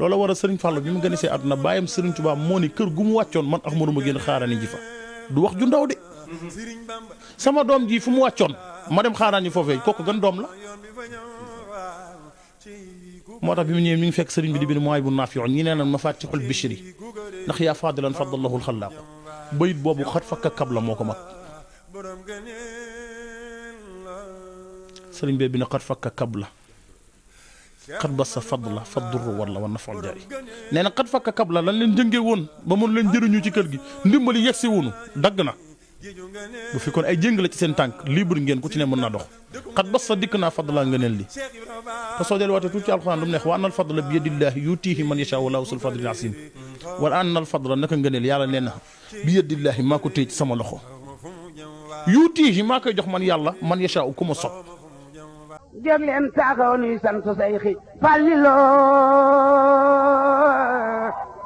loola war a Sëriñ Fallu bi mu gën a see àdduna bàyyam Sëriñ Tuubaa moo ni kër gu mu wàccoon man Ahmadu ma génn xaarani ji fa du wax ju ndaw de sama doom ji fu mu wàccoon ma dem xaaraan yi foofee kooku gën doom la moo tax bi mu ñëwee mi ngi fekk sëriñ bi di bind mooy bu naafiyoon ñi nee na mafatixul bishri ndax yaa faadilan faddallahu alxalaaqu bayit boobu xat fakka kab la moo ko mag sëriñ bee bi ne xat fakka kab la xat ba sa fadla faddurru war la war na fol jaay nee na xat fakka kab la lan leen jëngee woon ba mën leen jëriñu ci kër gi ndimbali yegsi wunu dagg na bu fi kon ay jëng la ci seen tànk libre ngeen ku ci ne mën naa dox xat bas sa dikk naa fadla ngëneel li te soo delluwaatee tuuti ci alxuraan lu mu neex wa annal fadla bi yadillaahi yutiihi man yashaa wallaahu zul fadlil aziim wa annal fadla naka ngëneel yàlla nee na bi yadillaahi maa ko téye ci sama loxo yutiihi maa koy jox man yàlla man yashaa ku ma sopp jóg leen taxaw nuy sant Seyxi Fàllilu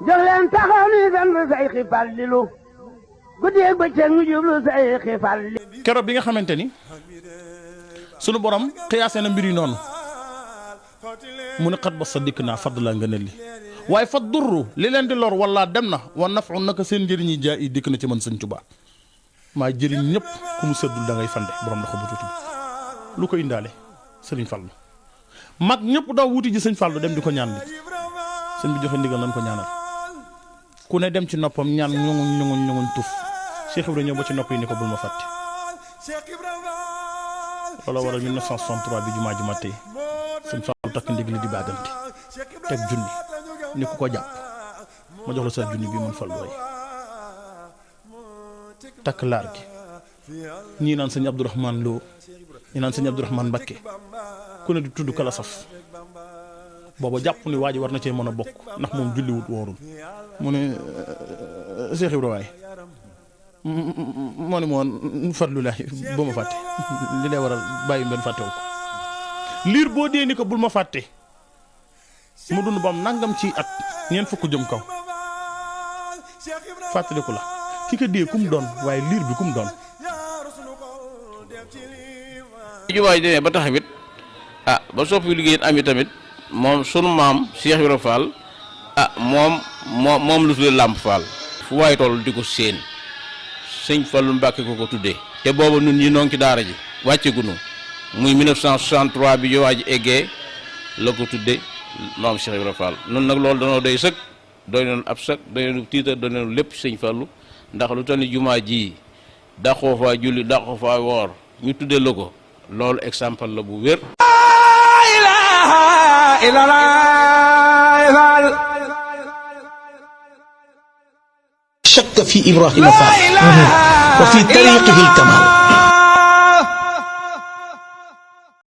jóg leen taxaw nuy sant Seyxi Fàllilu guddeeg bëccëg ñu jublu Seyxi Fàllilu keroog bi nga xamante ni sunu borom xiyaase na mbir yi noonu mu ne xat ba sa dikk naa fadd laa ngëneel li waaye fa durru li leen di lor wala dem na wa nafu naka seen njëriñ yi jaa yi dikk na ci man Sëñ Tuubaa maa jëriñ ñëpp ku mu sëddul da ngay fande borom ndox bu tuuti bi lu ko indaale Sëriñ Fallu mag ñëpp daw wuti ji Sëñ Fallu dem di ko ñaan li sëñ bi joxe ndigal nañ ko ñaanal ku ne dem ci noppam ñaan ñoŋuñ tuf Cheikh Ibrahima ñëw ba ci nopp yi ni ko bul ma fàtte wala waral 1963 bi jumaa ji ma tey Sëñ Fallu takk ndigli di baagante teg junni ni ku ko jàpp ma jox la sa junni bii man Fallu rey takk laar gi ñii naan sëñ Abdourahmane Lo ñii naan sëñ Abdourahmane Mbakke ku ne di tudd kala saf booba jàpp ni waa ji war na cee mën a bokk ndax moom julliwut woorul mu ne Cheikh Ibrahima waay moo ne moo Fallu laay boo ma fàtte li lay waral bàyyi mbenn fàttewu ko liir boo dee ni ko bul ma fàtte mu dund bam nangam ci at ñeent fukk jëm kaw fàttaliku la ki ko dee kum doon waaye liir bi kum doon jumaa ji demee ba taxawit ba soppi liggéey am tamit moom sunu maam Cheikh Ibrahima Fall moom lu tuddee Lamp Fall fu waaye toll di ko séen sëñ Fallu Mbàkke ko tuddee te booba nun ñi noon ci daara ji wàcce gunu muy 1963 bi jumaa ji eggee la ko tuddee maam Cheikh Ibrahima Fall nun nag loolu danoo doy sëkk doy nañu ab sëkk doy nañu tiitar doy nañu lépp sëñ Fallu ndax lu tax ni jumaa ji daqoo faa julli daqoo faa woor ñu tuddee la ko loolu exemple la bu wér. شك في إبراهيم فال وفي طريقه الكمال